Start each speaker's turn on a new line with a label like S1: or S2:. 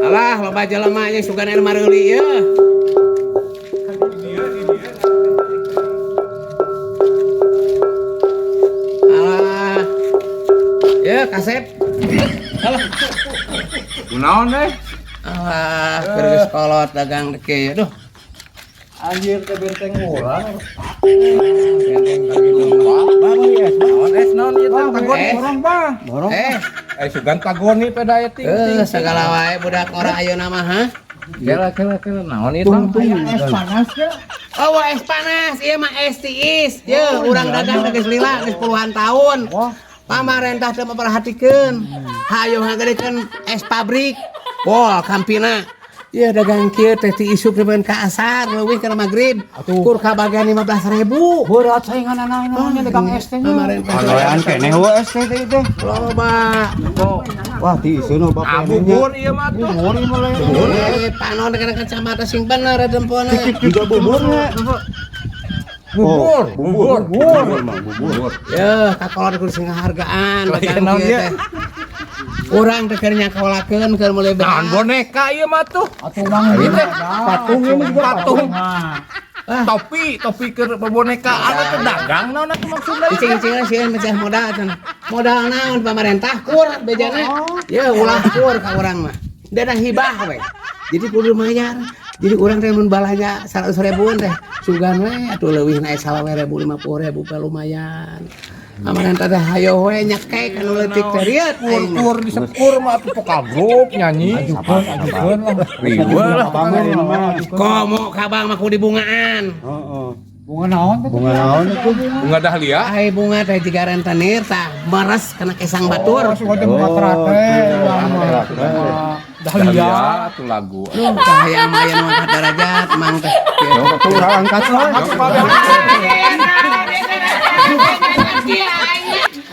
S1: Alah, loba jelema nya sugan anu mareuli ieu. Alah. Ya, kasep. Alah.
S2: Kunaon eh?
S1: Alah, keur geus kolot dagang teh kieu. Duh.
S2: Anjir teh benteng urang.
S1: Benteng ka gitu mah.
S2: Bang, es, naon es naon ieu teh tagoni
S1: Eh.
S2: borong bah. Borong.
S1: Eh,
S2: Eh sugan tagoni peda aya ting ting.
S1: eh segala wae budak ora ayeuna mah, ha?
S2: Kela kela kela naon ieu teh?
S3: Es panas ya.
S1: Oh, es panas, ieu mah es tiis. Ye, urang dagang teh geus lila, geus puluhan tahun. Pamarentah teu memperhatikeun. Hayo ngagedekeun es pabrik. Wah, Campina. Ieu dagang kieu teh ti isuk nepi ka asar, leuwih kana magrib. Kur kabagian 15.000.
S3: Berat saingan anak-anaknya dagang es teh nya.
S1: Pamarentah.
S4: Pagawean keneh we es teh teh teh.
S1: Loba.
S4: Wah, ti isuna
S2: Ah
S4: bapak
S2: bubur ieu mah tuh.
S4: Bubur ieu mah le.
S1: Eh, panon kana kacamata sing bener dempona.
S4: Juga buburnya.
S2: Bubur,
S4: Oh,
S2: bubur.
S4: Bubur mah bubur.
S1: Yeuh, kakolot kudu sing ngahargaan dagang
S2: Naon
S1: kieu
S2: ieu?
S1: teh. Urang teh keur nyakolakeun keur meuli
S2: Naon
S1: beas.
S2: boneka ieu mah tuh.
S3: Atuh mang
S2: Ini teh
S4: Patung ini juga
S2: patung.
S1: Ah.
S2: Topi, topi keur bonekaan atuh dagang naon atuh maksudna ieu teh?
S1: Cicing-cicing sieun mecah modal cenah. Modal naon pamarentah kur bejana. Ye ulah kur ka urang mah. Dana hibah we. Jadi kudu mayar. Jadi urang teh mun balanja 100 ribuan teh sugan we atuh leuwih naik 25.000 50.000 pe lumayan. Pamarentah teh hayo we nyekek anu leutik teh rieut aing mah.
S2: Kur disekur mah atuh vokal grup nyanyi.
S3: Ajukeun, ajukeun lah.
S2: Riweuh lah.
S4: Bangun ini mah.
S1: Komo ka bang mah kudu dibungaan.
S4: Heeh.
S3: Bunga naon teh?
S4: Bunga naon itu?
S2: Bunga dahlia.
S1: Ai bunga teh jiga rentenir tah meres kana kesang batur.
S3: Oh, suka teh bunga terate. Urang mah. Dahlia.
S2: Dahlia atuh lagu.
S1: Duh, cahaya mah aya nu angkat derajat mang teh.
S4: Tuh angkat lah.
S1: Ye.